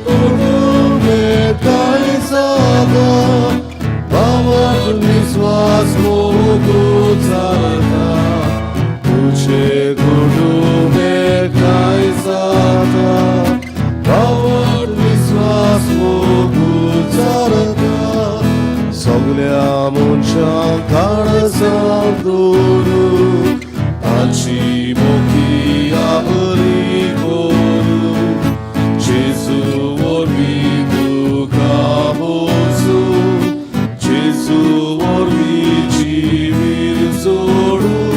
कुटुंब एकठांय जाता, भावार्थ विस्वास मोगू चलता. तुझे कुटुंब एकठांय जाता, भावार्थ विस्वास मोगू चलता. सगल्या मनशांक काळजांत दवरून तांची मोखी आपली करून, जेजू वरवीं तुका मोजूं, जेजू वरवीं जिवीत जोडूं.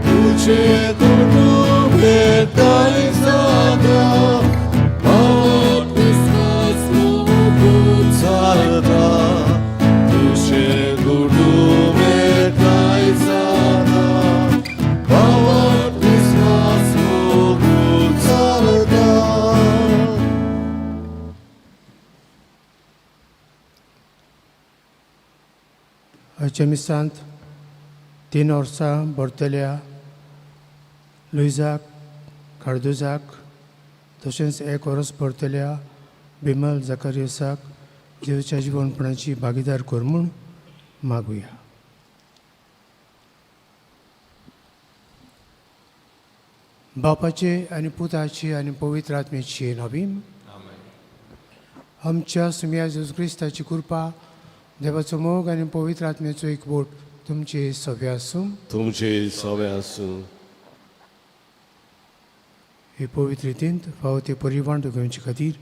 तुझे कुटुंब एकठांय जाता, भावार्थ विस्वास मोगू चलता. तुझे कुटुंब एकठांय जाता, भावार्थ विस्वास मोगू चलता. आयच्या मिसांत 3 वर्सां भरतल्या लुईजाक कार्दुजाक, तशेंच 1 वर्स भरतल्या बिमल जकारियसाक जेजूच्या जिवनपणाची भागीदार कर म्हूण मागुया. बापाचे आनी पुताचे आनी पवित्र आत्म्याचे नावीम. आमच्या सुम्या जेजू क्रिस्ताची कृपा, देवाचो मोग आनी पवित्र आत्म्याचो एकवोट तुमचे सगळे आसूं. तुमचे सवे आसूं. हे पवित्र रितींत फावो ते परिवांट घेवचे खातीर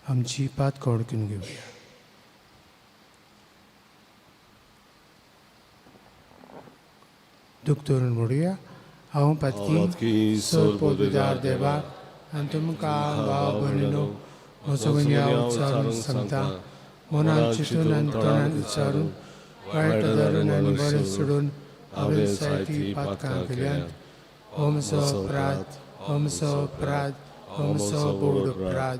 आमची पात करून घेवया. दुख धरून म्हणुया, हांव पातकी सर पविदार देवाक आनी तुमकां भाव भयणीनो म्हजो गुन्यांव उच्चारून सांगता. मनान चिंतून आनी तोंडान उच्चारून, वायट धरून आनी बरें सोडून हांवें जायतीं पातकां केल्यांत. हो म्हजो अपराध, हो म्हजो अपराध, हो म्हजो बोड अपराध.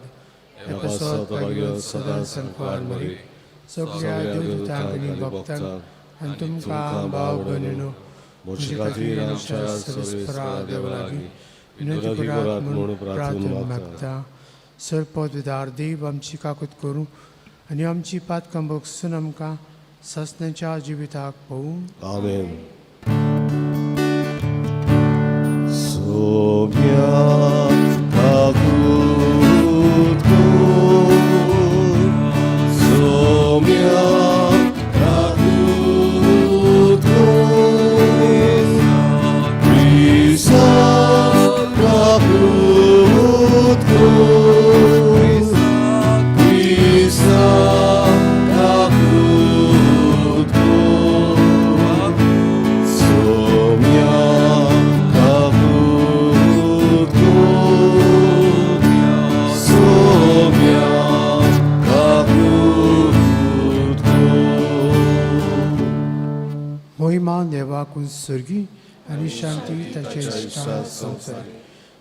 हे पासत भाग्य सदां संकवार मरी, सगळ्या देवदूतांक आनी भक्तांक आनी तुमकां भाव भयणीनो म्हजे खातीर आमच्या सर्वेस्परा देवा लागीं विनंती करात म्हूण प्रार्थना मागता. सर पदवीदार देव आमची काकूत करूं आनी आमची पातकां भोगसून आमकां सासण्याच्या जिविताक पळोवं. आमेन. सोम्या काकूत कर, सोम्या काकूत कर, क्रिस्ता काकूत कर, क्रिस्ता काकूत कर, सोम्या काकूत कर, सोम्या काकूत कर. मोहिमा देवाकून सर्गी आनी शांती ताचे इश्टां संवसारी.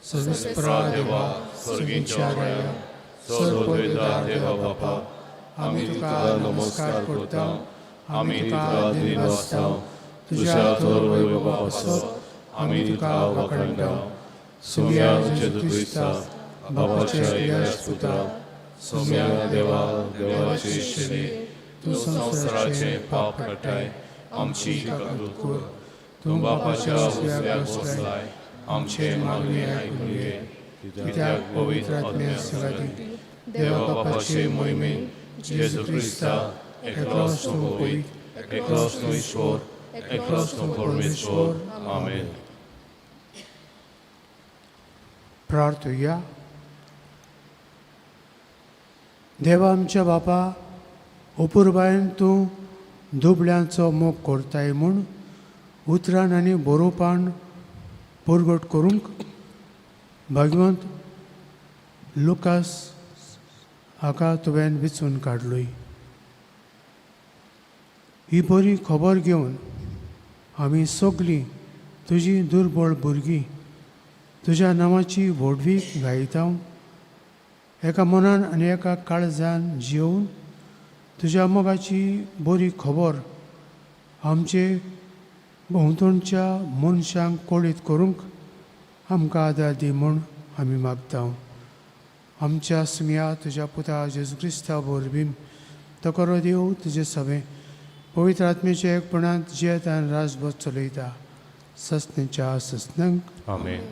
सर्वेस्परा देवा, सर्गींच्या राया, सर पवित्र देवा बापा, आमी तुका नमस्कार करता, आमी तुका दिनवासता. तुज्या थोर वैभवा पासत आमी तुका वाखाणटा. सुम्या जेजू क्रिस्ता, बापाच्या यश पुता, सोम्या देवा, देवाचे शेरे, तूं संवसाराचें पाप काडटाय, आमची काकूत कर. तूं बापाच्या उजव्याक बसलाय, आमचे मागणी आयकून घे. कित्याक पवित्र आत्म्या सांगाती देवा बापाचे मोहिमेन जेजू क्रिस्ता, एकलोच तूं पवित्र, एकलोच तूं ईश्वर, एकलोच तूं परमेश्वर. आमेन. प्रार्थुया. देवा आमच्या बापा, अपुरबायेन तूं दुबळ्यांचो मोग करताय म्हूण उतरान आनी बरोवपान परगट करूंक भागवंत लुकास हाका तुवें विचून काडलोय. ही बरी खबर घेवन आमी सगलीं तुजी दुर्बळ भुरगीं तुज्या नांवाची व्हडवीक गायता. एका मनान आनी एका काळजान जियोवन तुज्या मोगाची बरी खबर आमचे भोंवतणच्या मनशांक कळीत करूंक आमकां आदार दी म्हूण आमी मागता. आमच्या सुमया तुज्या पुता जेजू क्रिस्ता वरवीं तो करो देव तुजे सभे पवित्र आत्मेच्या एकपणांत जियेत आनी राजभर चलयता ससनेच्या ससनंक. आमेन.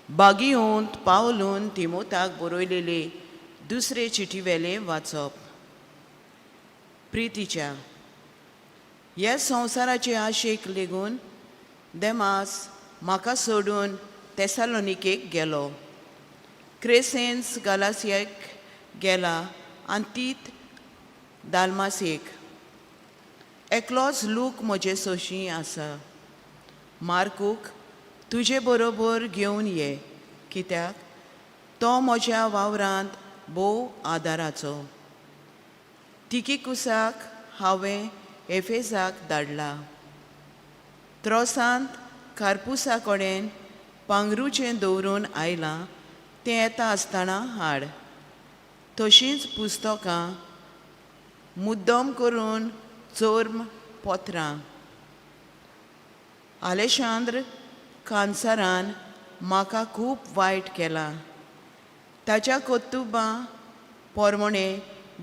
बागियोंत पावलून तिमोताक बरयलेले दुसरे चिटीवेले वाचप. प्रितीच्या ह्या संवसाराचे आशेक लेगून देमास म्हाका सोडून तेसालोनिकेक गेलो. क्रेसेन्स गालासियाक गेला आनी तीत दालमासेक. एकलोच लूक म्हजे सोशी आसा. मार्कूक तुजे बरोबर घेवन ये, कित्याक तो म्हज्या वावरांत भोव आदाराचो. तिकिकुसाक हांवें एफेजाक धाडला. त्रोसांत कारपुसा कडेन पांगरूचें दवरून आयलां तें येता आसतना हाड. तशींच पुस्तकां मुद्दम करून चोर्म पत्रां. आलेशांद्र कांसारान म्हाका खूब वायट केलां. ताच्या कर्तुबां पोरमणे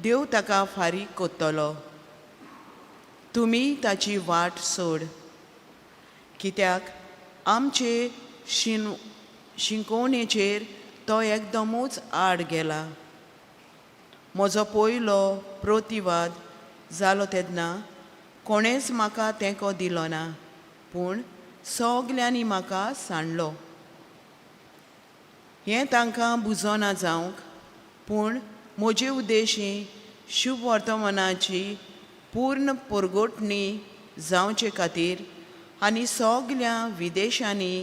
देव ताका फारीक कोत्तलो. तुमी ताची वाट सोड, कित्याक आमचे शिंकोवणेचेर तो एकदमूच आड गेला. म्हजो पयलो प्रतिवाद जालो तेन्ना कोणेंच म्हाका तेंको दिलो ना, पूण सगल्यांनी म्हाका सांडलो. हें तांकां बुजोना जावंक, पूण म्हजे उद्देशी शुभ वर्तमानाची पूर्ण परगटणी जावचे खातीर आनी सगल्या विदेशांनी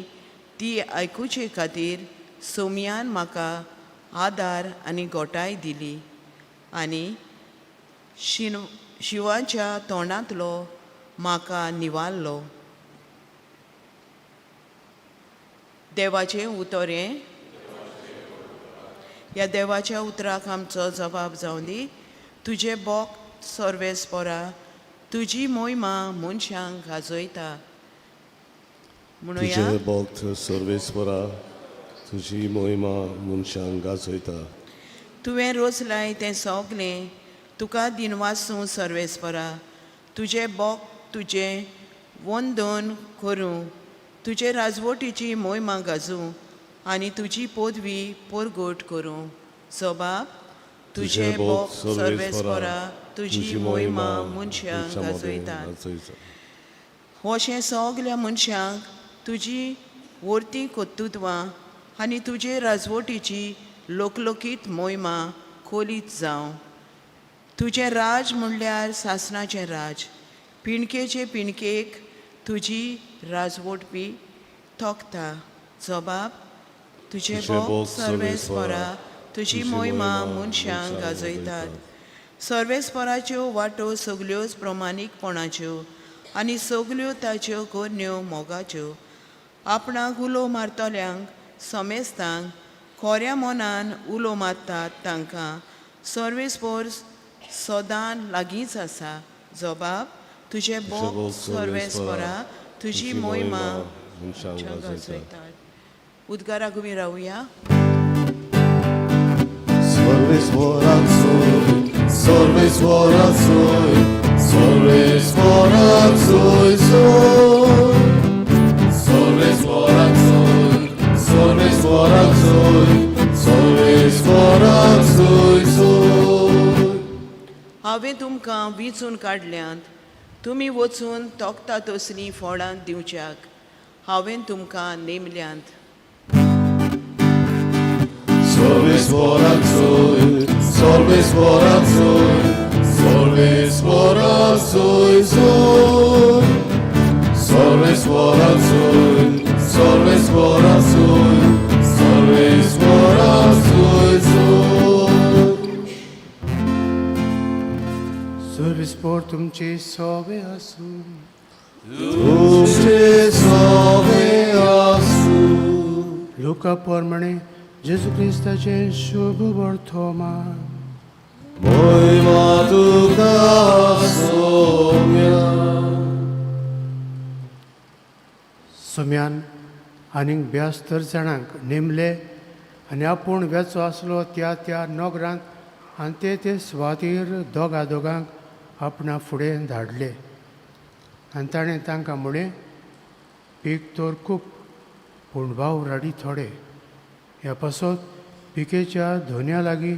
ती आयकुचे खातीर सोमयान म्हाका आदार आनी गोटाय दिली आनी शिवाच्या तोंडांतलो म्हाका निवारलो. देवाचें उतर हें. ह्या देवाच्या उतराक आमचो जबाब जावं दी. तुजें बोक सर्वेस्पोरा तुजी मोहिमा मनशांक गाजयता. म्हणुया. तुजें भक्त सर्वेस्परा तुजी मोहिमा मनशांक गाजयता. तुवें रोजलाय तें सगलें तुका दिनवासूं सर्वेस्परा. तुजें बोक तुजें वंदन करूं, तुजे राजवटीची मोहिमा गाजूं आनी तुजी पदवी परगट करूं. जबाब. तुजें बोक सर्वेस्परा तुजी मोहिमा मनशांक गाजयतात. अशें सगल्या मनशांक तुजी वर्ती कर्तृत्वां आनी तुजे राजवटीची लोकलोकीत मोहिमा खोलीत जावं. तुजें राज म्हणल्यार सासणाचें राज, पिणकेचे पिणकेक तुजी राजवटपी तोखता. जबाब. तुजें बोक सर्वेस्परा तुजी मोहिमा मनशांक गाजयतात. सर्वेस्पराच्यो वाटो सगल्योच प्रमाणीकपणाच्यो आनी सगल्यो ताच्यो करण्यो मोगाच्यो. आपणाक उलो मारतल्यांक समेस्तांक खोऱ्या मनान उलो मारतात तांकां सर्वेस्पोर सदां लागींच आसा. जबाब. तुजें बोक सर्वेस्परा तुजी मोहिमा मनशांक गाजयतात. उद्गाराक उबी रावया. सर्वेस्पराक सोय, सर्वेस्पराक सोय, सर्वेस्पराक सोय सोय. सर्वेस्पराक सोय, सर्वेस्पराक सोय, सर्वेस्पराक सोय सोय. हांवें तुमकां विंचून काडल्यांत, तुमी वचून तोखता तसलीं फळां दिवच्याक हांवें तुमकां नेमल्यांत. सर्वेस्पराक सोय, सर्वेस्पराक सोय, सर्वेस्पराक सोय सोय. सर्वेस्पराक सोय, सर्वेस्पराक सोय, सर्वेस्पराक सोय सोय. सर्वेस्पोर तुमचे सोबे आसूं. तुमचे सोबे आसूं. लोका प्रमाणे जेजू क्रिस्ताचें शुभ वर्तमान. मोहिमा तुका सोम्या. सोम्यान आनीक ब्यास्तर जाणांक नेमले आनी आपूण वेचो आसलो त्या त्या नगरांत आनी ते ते सुवातेर दोगा दोगांक आपणा फुडें धाडले. आनी ताणें तांकां म्हळें, पीक तर खूब पूण वावराडी थोडे. ह्या पासत पिकेच्या धोन्या लागीं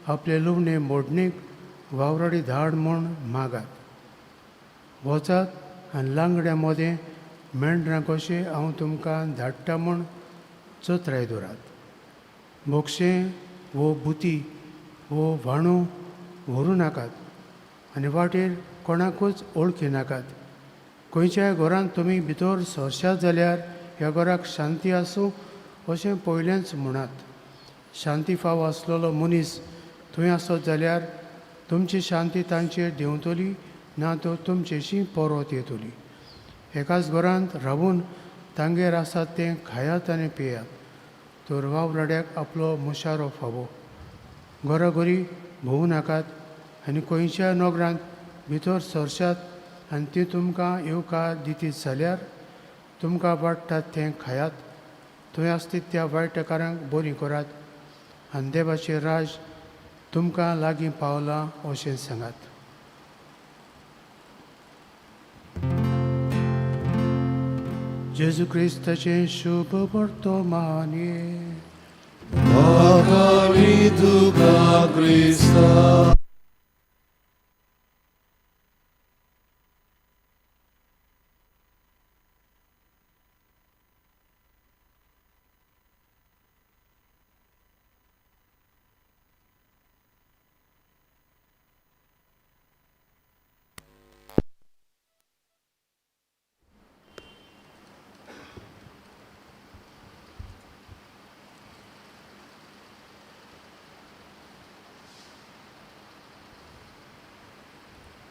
आपले लुवणे मोडणीक वावराडी धाड म्हूण मागात. वचात आनी लांगड्या मदें मेंढरां कशें हांव तुमकां धाडटा म्हूण चत्राय दवरात. बोक्षें वो बुती वो व्हाणो व्हरूं नाकात आनी वाटेर कोणाकूच वळखी नाकात. खंयच्याय घरांत तुमी भितर सरशात जाल्यार ह्या घराक शांती आसूं अशें पयलेंच म्हणात. शांती फाव आसलेलो मनीस थंय आसत जाल्यार तुमची शांती तांचेर देंवतली, ना तर तुमचेशी परत येतली. एकाच घरांत रावून तांगेर आसात तें खायात आनी पियात, तर वावराड्याक आपलो मुशारो फावो. घरोघरी भोंवूं नाकात आनी खंयच्याय नगरांत भितर सरशात आनी ती तुमकां येवकार दितीत जाल्यार तुमकां वाडटात तें खायात. थंय आसतीत त्या वायटकारांक बरीं करात आनी देवाचें राज तुमकां लागीं पावलां अशें सांगात. जेजू क्रिस्ताचें शुभ वर्तमान. म्हाका तुका क्रिस्ता.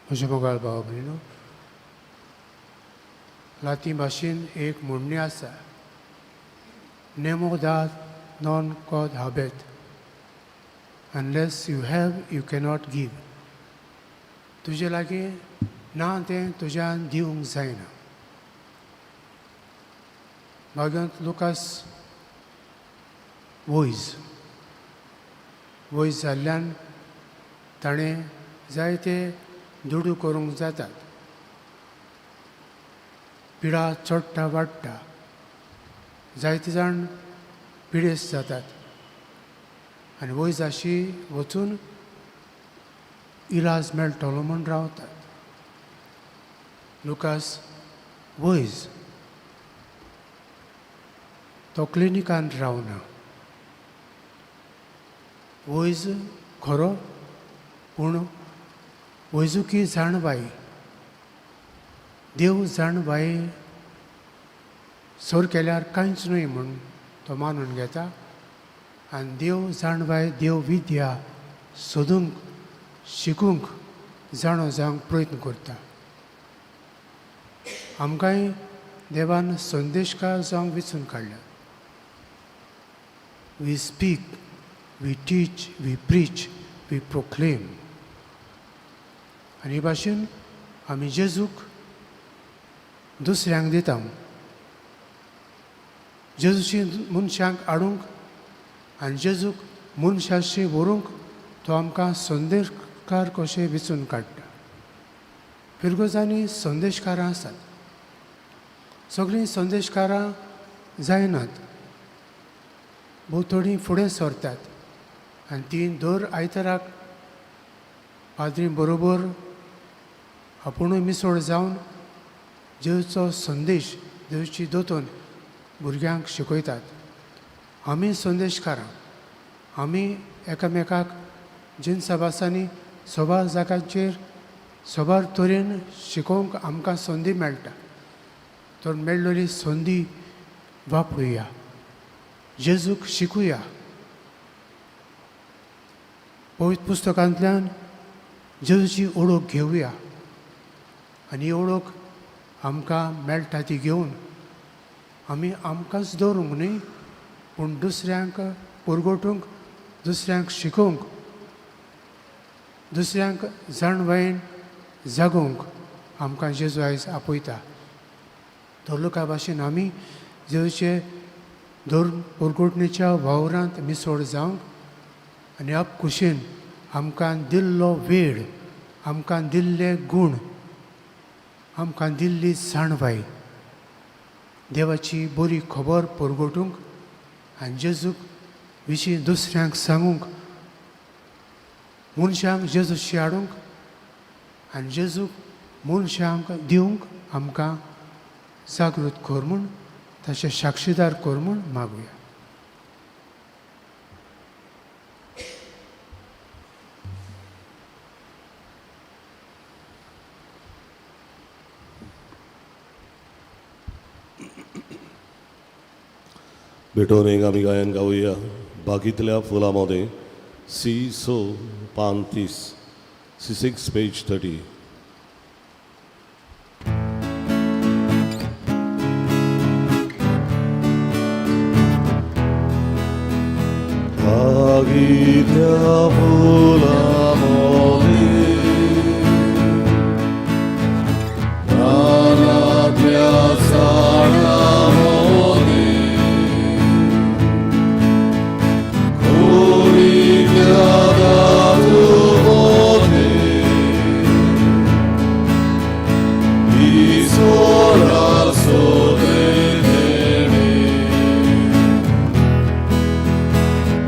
म्हज्या मोगाळ भाव भयणीनो, लाती भाशेन एक म्हणणें आसा, Nemo dat non quod habet. Unless you have you cannot give. तुजे लागीं ना तें तुज्यान दिवंक जायना. भाग्यांत लुकास वयज वयज जाल्ल्यान ताणें जायते दुडू करूंक जातात. पिडा चडटा वाडटा, जायते जाण पिडेस्त जातात आनी वयजाशी वचून इलाज मेळटलो म्हूण रावतात. लुकास वयज, तो क्लिनिकान रावना. वयज खरो पूण वैजुकी जाणवाय, देव जाणवाय सर केल्यार कांयच न्हय म्हूण तो मानून घेता आनी देव जाणवाय, देव विद्या सोदूंक, शिकूंक, जाणो जावंक प्रयत्न करता. आमकांय देवान संदेशकार जावंक विचून काडल्यात. We speak, we teach, we preach, we proclaim. आनी हे भाशेन आमी जेजूक दुसऱ्यांक दिता. जेजूशी मनशांक हाडूंक आनी जेजूक मनशाशी व्हरूंक तो आमकां संदेशकार कशें विचून काडटा. फिरगोजांनी संदेशकारां आसात, सगळीं संदेशकारां जायनात, भोव थोडीं फुडें सरतात आनी तीं दर आयताराक पाद्री बरोबर आपुणूय मिसळ जावन जेजूचो संदेश, जेजूची दोतोन भुरग्यांक शिकयतात. आमी संदेशकारां, आमी एकामेकाक जिनसाभासांनी सबार जाग्यांचेर सबार तरेन शिकोवंक आमकां संदी मेळटा. तर मेळ्ळेली संदी वापरुया, जेजूक शिकुया. पवित्र पुस्तकांतल्यान जेजूची ओळख घेवया आनी ही ओळख आमकां मेळटा ती घेवन आमी आमकांच दवरूंक न्हय पूण दुसऱ्यांक पुरगोटूंक, दुसऱ्यांक शिकोवंक, दुसऱ्यांक जाणवायेन जागोवंक आमकां जेजू आयज आपयता. तर लोका भाशेन आमी जेजूचे धर्म पुरगोटणेच्या वावरांत मिसोड जावंक आनी आप कुशीन आमकां दिल्लो वेळ, आमकां दिल्ले गूण, आमकां दिल्ली जाणवाय देवाची बरी खबर पुरगोटूंक आनी जेजूक विशीं दुसऱ्यांक सांगूंक, मनशांक जेजूशी हाडूंक आनी जेजूक मनशांक दिवंक आमकां जागृत कर म्हूण, ताचे साक्षीदार कर म्हूण मागुया. भेटून एक आमी गायन गावया बागीतल्या फुलां मदें सी स पान 30, सी 6 पेज 30. बागीतल्या फुलां मदें रानांतल्या झाडां मदें खोलींतल्या धातू मदें ईश्वरा सोदे तेणें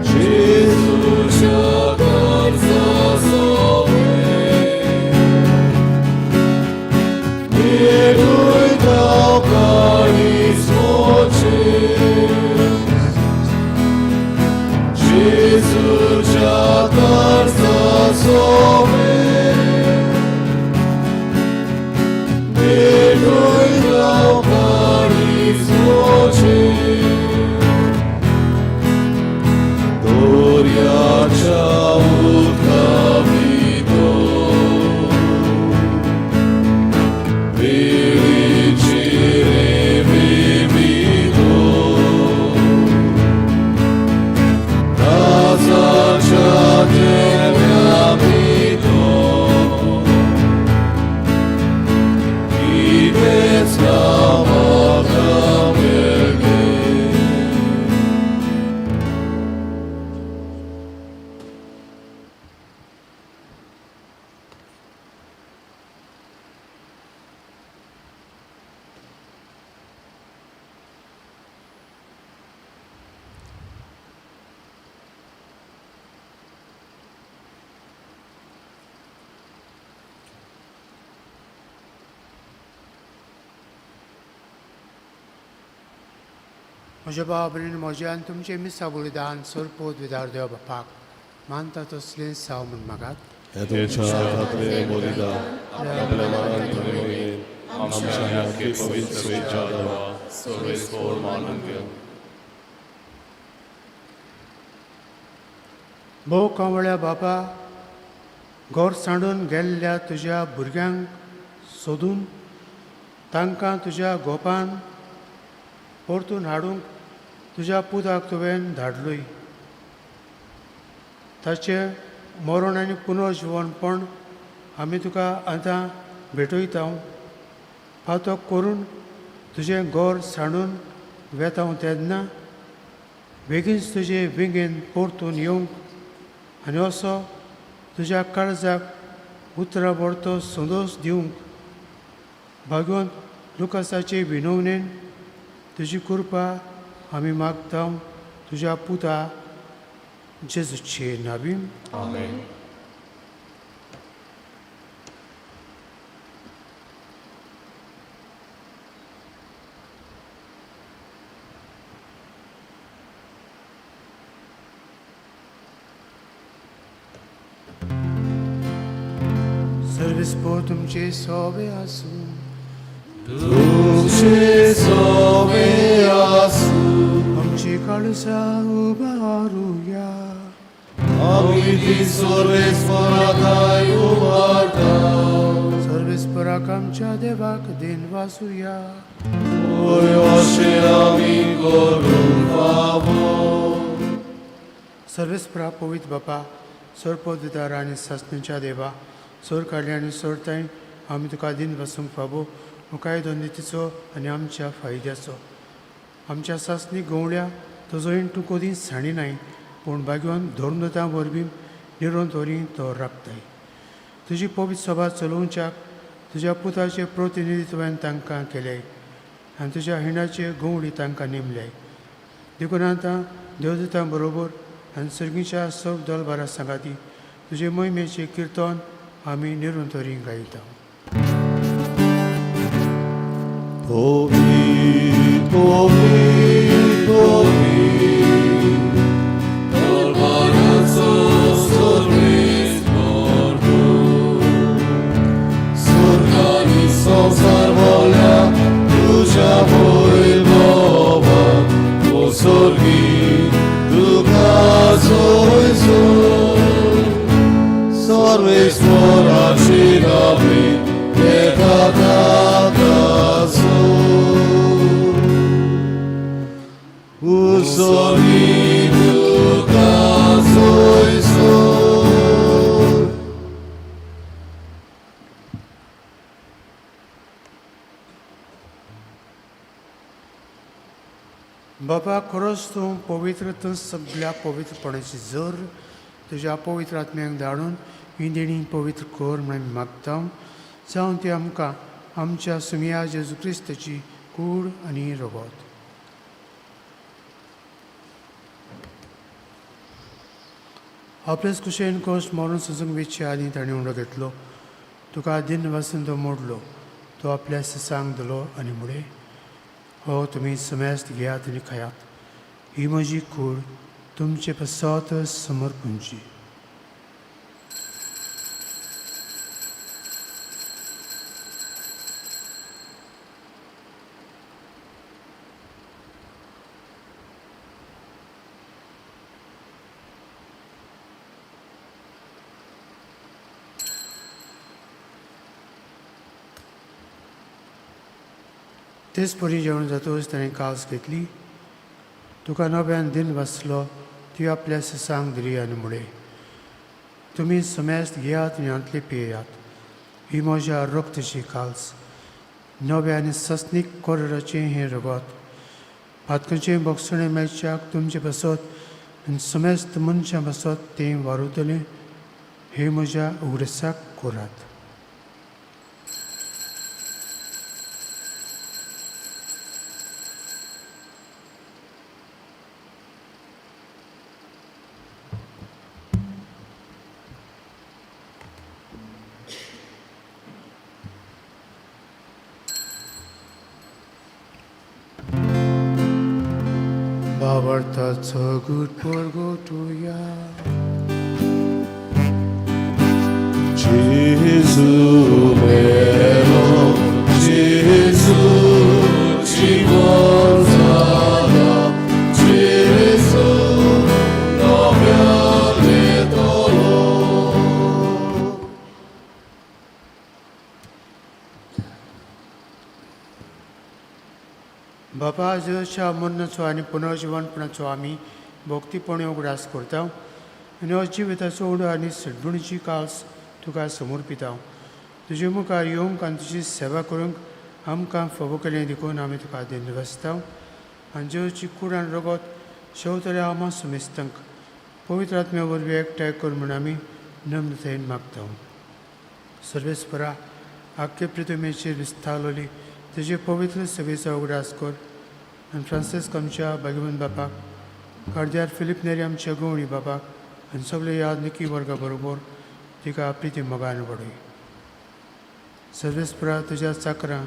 जेजूच्या गरजा सोबे भेटूय काळीज मोचे जेजूच्या गरजा सोबे भेटूय काळीज मोचे दर्याच्या उदका भितर वेळेचे रेंवे भितर राजाच्या तेव्या भितर कितेंच ना म्हाका मेळ्ळें. म्हज्या भाव भयणीन म्हजें आनी तुमचें मिसा बलिदान सोरपोत विदार देव बापाक मानता तसलें साव म्हूण मागात. ह्या तुमच्या हातांतलें बलिदान आपल्या मनान आनी मोगेन आमच्या ह्या पवित्र स्वेच्छा देवा सर्वेस्पोर मानून घेवन. भोव कंवळ्या बापा, घर सांडून गेल्ल्या तुज्या भुरग्यांक सोदून तांकां तुज्या गोपान परतून हाडूंक तुज्या पुताक तुवें धाडलोय. ताचें मरण आनी पुनर्जिवनपण आमी तुका आतां भेटयता. पातक करून तुजें घर सांडून वेता तेन्ना बेगीनच तुजे बेगीन परतून येवंक आनी असो तुज्या काळजाक उतरां बरतो संदोश दिवंक भागवंत लुकासाचे विनवणेन तुजी कृपा आमी मागता तुज्या पुता जेजूचे नाबीन. आमेन. सर्वीस पो तुमचे सोबे आसूं. तुमचे सोबे आसूं. आमची काळजा उबारुया. आमी ती सर्वेस्पराकाय उबारता. सर्वेस्पराक आमच्या देवाक दिन वासुया. होय अशें आमी करूंक फावो. सर्वेस्परा पवित्र बापा, सोर आनी सासणीच्या देवा, सोर काडले आनी सोरताय आमी तुका दिन बसूंक फावो मुखाय दोंदीचो आनी आमच्या फायद्याचो. आमच्या सासणी गवळ्या तुजो तूं कदीं साणी नाय, पूण भाग्यवान धर्मदूतां वरवीं निरंतरी तो राखताय. तुजी पवित्र सभा चलोवच्याक तुज्या पुताचे प्रतिनिधित्वान तांकां केलें आनी तुज्या हिंडाचे गवळी तांकां नेमले. देखून आतां देवदूतां बरोबर आनी सर्गीच्या सर्व दलभारा सांगाती तुजे मोहिमेचें किर्तन आमी निरंतरी गायता. संसार बोल्या तुझ्या वैभवान, ओ स्वर्गी तुका सोयसो सर्वेश्वराची नामी एका ताकासो. स्वर्गी तुका सोयसो. बाबा, खरोच तूं पवित्र, तूं सगळ्या पवित्रपणाची जर तुज्या पवित्र आत्म्याक धाडून ही देणी पवित्र कर म्हण आमी मागता, जावन ती आमकां आमच्या सुमिया जेजू क्रिस्ताची कूड आनी रगत. आपलेच कुशेन कोश मरून सुजूंक वेचे आदी ताणें उंडो घेतलो, तुका दिन वासून तो मोडलो, तो आपल्या ससांक दिलो आनी मुळे, हो तुमी समेस्त घेयात आनी खायात, ही म्हजी कूड तुमचे पसात समर्पूंची. तेच परी जेवण जातकच ताणें कास घेतली, तुका नव्यान दिन वाचलो, ती आपल्या ससांक दिली आनी मुळे, तुमी समेस्त घेयात आनी हांतले पियेयात, ही म्हज्या रक्तची काल्स, नव्या आनी सस्नीक कोरराचें हें रगत, पातकांचें बोगसणें मेळच्याक तुमचे बसत आनी समेस्त मनशां बसत तें वारुतलें, हे म्हज्या उगडसाक करात. Babartaço good porgotuya. Gesù mero, Gesù ci consola, Gesù nobiale dolor. बापा, जेजूच्या मरणाचो आनी पुनर्जिवनपणाचो आमी भक्तीपणे उगडास करता आनी हो जिविताचो उडो आनी सडगुणीची कास तुका समर्पिता. तुजे मुखार येवंक आनी तुजी सेवा करूंक आमकां फावो केलें देखून आमी तुका धन्यवाद. आनी जेजूची कूड आनी रगत शेवतल्या आमा समेस्तांक पवित्र आत्म्या वरवीं एकठांय कर म्हूण आमी नम्रतायेन मागता. सर्वेस्परा, आख्खे पृथ्वीचेर विस्तारलोली तुजे पवित्र सभेचो उगडास कर आनी फ्रांसिस्क आमच्या भाग्यवंत बापाक, कार्द्यार फिलीप नेरी आमच्या गवळी बापाक आनी सगळे यादनिकी वर्गा बरोबर तिका प्रिती मोगान वाडय. सर्वेस्परा, तुज्या चाकरां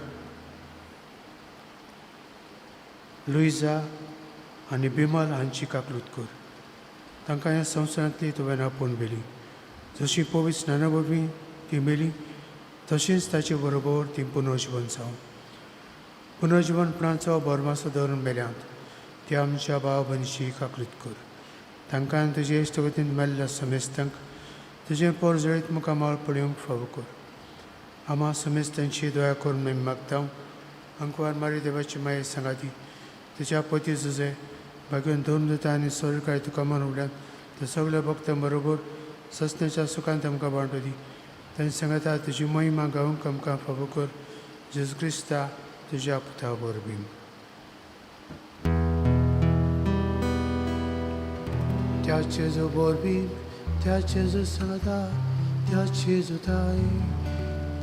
लुईजा आनी बिमल हांची काकलूत कर, तांकां ह्या संवसारांतली तुवें आपोवन व्हेली. जशी पवित्र स्नाना वरवीं ती मेली, तशींच ताचे बरोबर ती पुनर्जिवन जावं. पुनर्जिवनपणाचो भरमासो धरून मेल्यांत ती आमच्या भाव भयणीची काकलूत कर. तांकां तुजे इश्टगतीन मेल्ल्या समेस्तांक तुजें पोर जळीत मुखामळ पळोवंक फावो कर. आमा समेस्तांची दया करून आमी मागता. अंकवार मारी देवाची माये सांगाती तुज्या पती जुजे भाग्योन धरून दिता आनी सरकाय तुका मन उडल्यान त्या सगल्या भक्तां बरोबर सस्नेच्या सुखान आमकां वांटो दी. तांचे सांगाता तुजी महिमा गावंक आमकां फावो कर, जेजू क्रिस्ता तुज्या पुता वरवीं. त्या जेजू वरवीं, त्या जेजू सांगाता, त्या जेजू ताय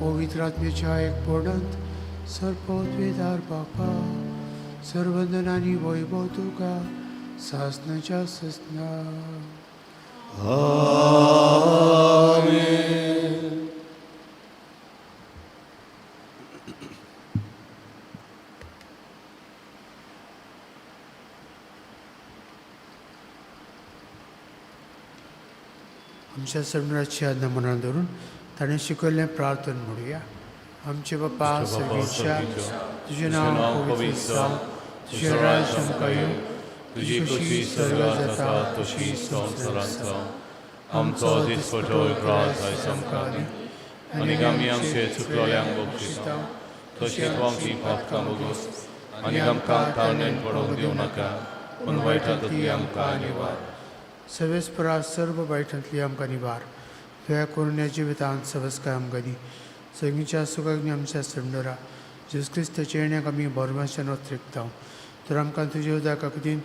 पवित्र आत्म्याच्या एकपणांत सर्वपवित्र बापा सर्वंदन आनी वैभव तुका सासनाच्या ससना. आमेन. आमच्या सर्वनाची आज्ञा मनात धरून ताणें शिकयल्लें प्रार्थन म्हणुया. आमचे बापा सर्गेच्या, तुजें नांव पवित्र जावं, तुजें राज्य आमकां येवं, तुजी खोशी स्वर्गात जाता तशी संवसारांत जावं. आमचो दिसपटो ग्रास आयज आमकां दी आनी आमी आमचे चुकलोल्यांक बक्षिता तशीं तूं आमची पापकां भोगोस आनी आमकां ताळणेन पडोवंक दिवं नाका, पूण वायटांतली आमकां निवार. सर्वेस्परा सर्व वायटांतली आमकां निवार. तुज्या करुण्या जिवितांत सवस्काय आमकां दी. सगळींच्या सुखाग्नी आमच्या संडोरा जेजू क्रिस्ताच्या येण्याक आमी बोरमाच्यान अतिरिक्तांव. तर आमकां तुज्या उदका खातीर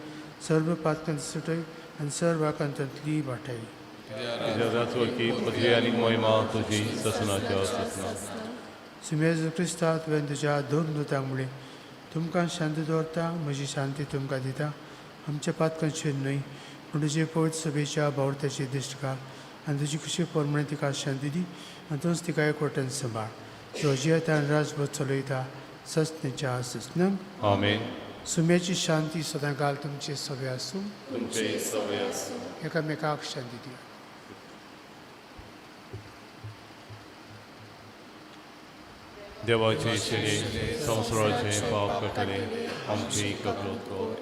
सर्व पातकांत सुटय आनी सर्व आकांतांतली वाटाय. तुज्या जाचवकी पदवी आनी महिमा तुजी ससनाच्या ससना. सुम्या जेजू क्रिस्ता, तुवें तुज्या दोन दुतांक म्हणलें, तुमकां शांती दवरता, म्हजी शांती तुमकां दिता. आमच्या पातकांचेर न्हय पूण तुजे पवित्र सभेच्या बावडत्याची दिश्ट घाल आनी तुजी खुशी प्रमाणे तिका शांती दी आनी तूंच तिका एकवटेन सांबाळ. जो जियेता आनी राजभर चलयता ससनेच्या ससनंग. आमेन. सुम्याची शांती सदां काल तुमचे सगळे आसूं. तुमचे सगळे आसूं. एकामेकाक शांती दिया. देवाचे शरीर संवसाराचे पाप काडटले आमची ककलूत कर.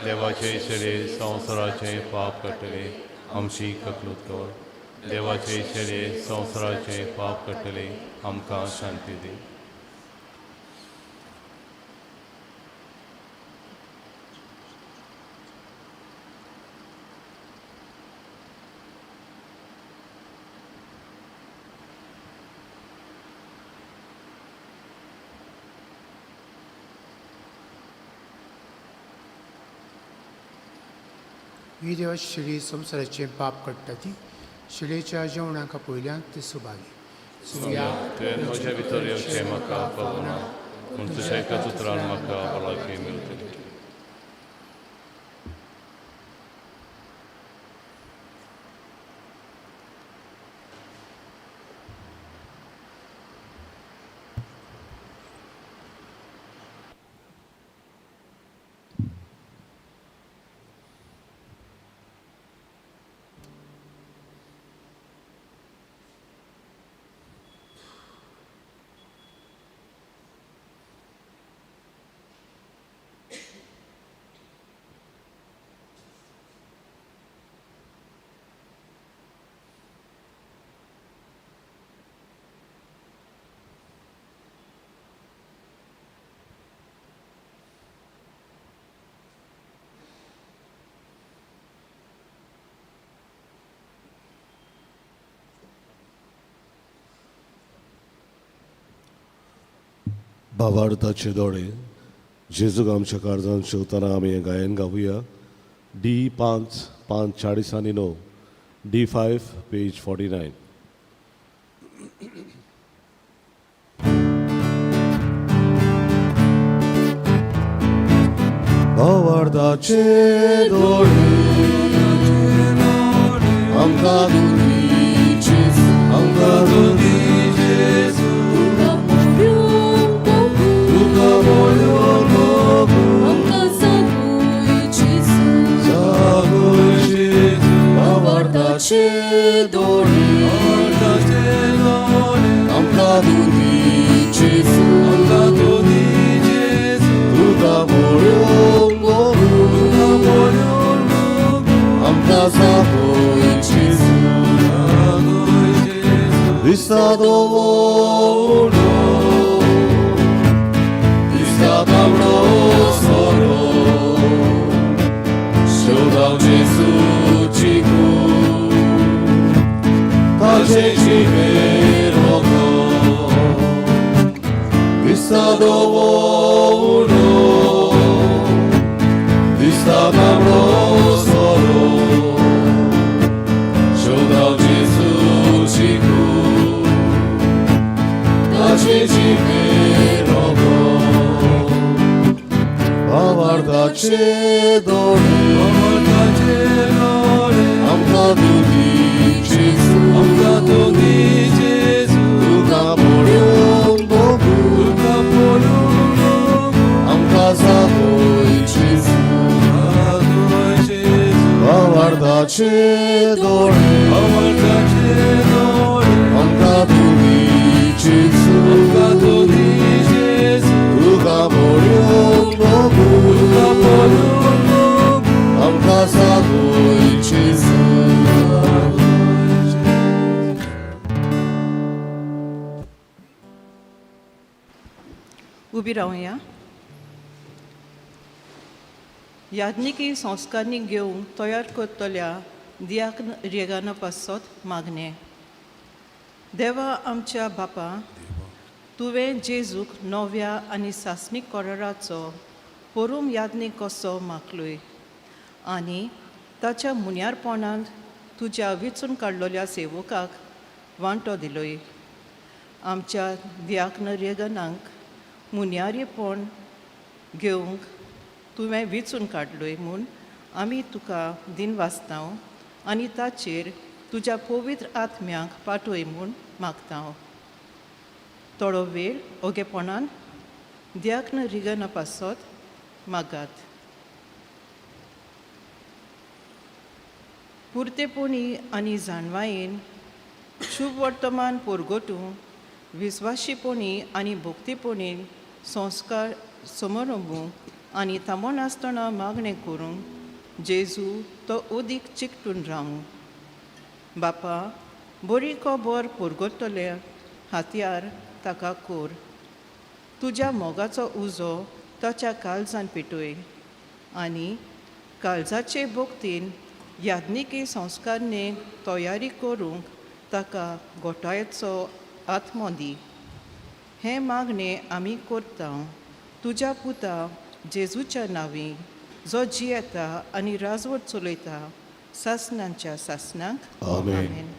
देवाचे शरीर संवसाराचे पाप काडटले आमची ककलूत कर. देवाचे शरीर संवसाराचे पाप काडटले आमकां शांती दी. ही देवाची शिडी संवसाराचें पाप काडटा ती शिडयेच्या जेवणाक पयल्यान ती सुबाली. सुया तुवें म्हज्या भितर येवचें म्हाका फावना, पूण तुज्या एकाच उतरान म्हाका भलायकी मेळटली. भावार्थाचे दोळे जेजूक आमच्या काळजान शिवतना आमी हें गायन गावया. डी 5 5 40 आनी 9, डी 5 पेज 49. भावार्थाचे दोळे आमकां आमकां तुका भावार्थाचे दोळे आमकां तुका पळोवंक आमकां सागय जेजू दिसता दवरो दिसता तांबडो सोरो शेवटाव जेजूची कूड ताचे जिबेर रोगो दिसता धवो उडो दिसता तांबडो सोरो शेवटाक जेजूची कूड ताचे जिबेर रोगो भावार्थाचे दोळे भावार्थाचे दोळे आमकां तूं दी जेजू आमकां तूं दी जेजू तुका पळोवंक भोगू तुका पळोवंक भोगू आमकां जागय जेजू जागय जेजू भावार्थाचे दोळे भावार्थाचे दोळे आमकां तूं दी जेजू आमकां तूं दी जेजू तुका पळोवंक भोगू तुका पळोवंक भोगू आमकां जागय जेजू उबी रावया. याज्ञिकी संस्कारणी घेवंक तयार करतल्या दियाक रेगाना पासत मागणें. देवा आमच्या बापा, तुवें जेजूक नव्या आनी सासणीक कराराचो पोरूम याज्ञीक कसो मागलोय आनी ताच्या मुन्यारपणांत तुज्या विचून काडलेल्या सेवकाक वांटो दिलोय. आमच्या दियाकन रेगनांक मुन्यारीपण घेवंक तुवें विचून काडलोय म्हूण आमी तुका दिनवासताव आनी ताचेर तुज्या पवित्र आत्म्याक पाठय म्हूण मागताव. थोडो वेळ ओगेपणान दियाकन रिगना पासत मागात. पुरतेपणी आनी जाणवायेन शुभ वर्तमान पोरगोटूं विस्वाशीपणी आनी भक्तीपणी संस्कार समरंबूंक आनी थांबनासतना मागणें करूंक जेजू तो उदीक चिकटून रावूं. बापा, बरी खबर पोरगोतले हातयार ताका कोर. तुज्या मोगाचो उजो ताच्या काळजान पेटय आनी काळजाचे भक्तीन याज्ञिकी संस्कारणे तयारी करूंक ताका गोठायेचो आत्मो दी. हें मागणें आमी करता तुज्या पुता जेजूच्या नांवी, जो जियेता आनी राजवट चलयता सासणांच्या सासणांक. आमेन.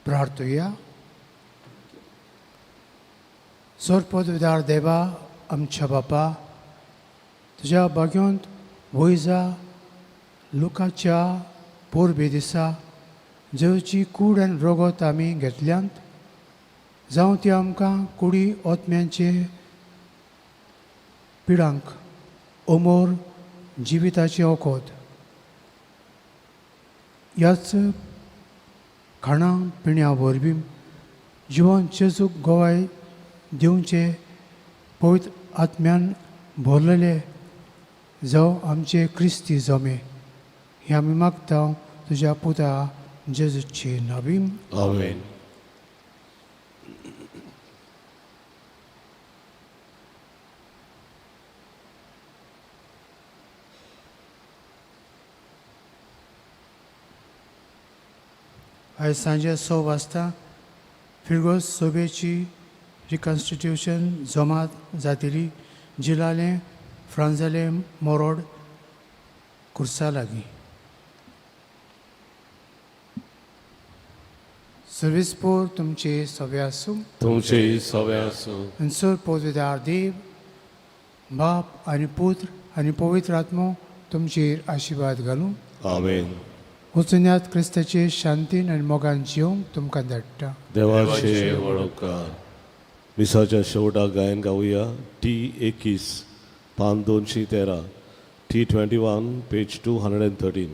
प्रार्थुया. सोरपोदविदार देवा आमच्या बापा, तुज्या बाग्योंत वयजा लुकाच्या पोरबे दिसा जेवची कूड आनी रोगोत आमी घेतल्यांत, जावं ती आमकां कुडी ओतम्यांचे पिडांक अमोर जिविताचें वखद ह्याच खाणा पिण्या वरवीं जिवन जेजूक गोवाय दिवचे पवित्र आत्म्यान भरलेले जावं आमचे क्रिस्ती जमे, हें आमी मागता तुज्या पुता जेजूचे नावीं. आमेन. आयज सांजे 6 वाजता फिरगोज सोबेची रिकॉन्स्टिट्यूशन जमात जातली, जिलाले फ्रांजाले मोरोड कुर्सा लागीं. सर्विसपोर तुमचे सवे आसूं. तुमचे सवे आसूं. आनी सर पोजवेदार देव बाप आनी पुत्र आनी पवित्र आत्मो तुमचेर आशिर्वाद घालूं. आमेन. वचुन्यात क्रिस्ताचे शांतीन आनी मोगान जिवंक तुमकां धाडटा. देवाचे व्हड उपकार. मिसाच्या शेवटाक गायन गावया टी 21 पान 213, T 21 page 213.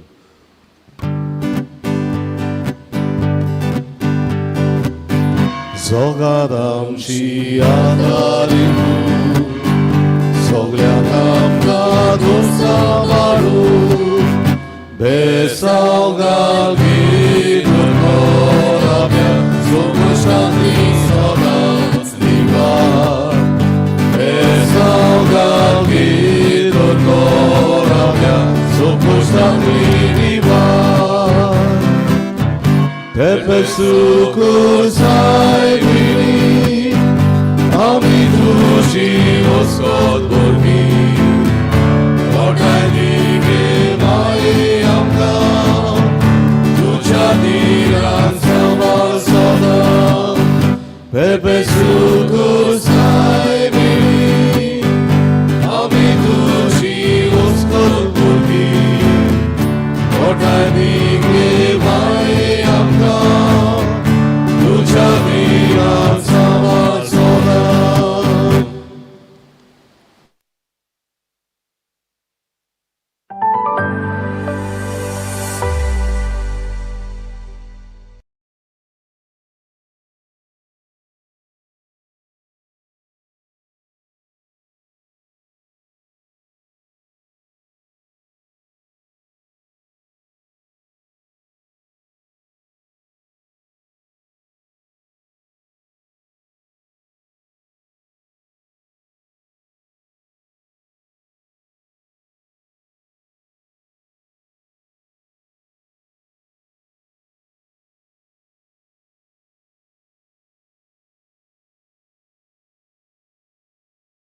जोगात आमची आदारी तूं, सगळ्यांक आमकां दोस्ता माडू, बेसाव घालपी दुर्गोराम्या, सुख शांती सदांच दिवा. बेसाव घालपी दुर्गोराम्या, सुख शांती दिवा. Pepe succursai vini, ami duši oskot borbi. Ortai dige mai amka, tuđa diran sama sada. Pepe.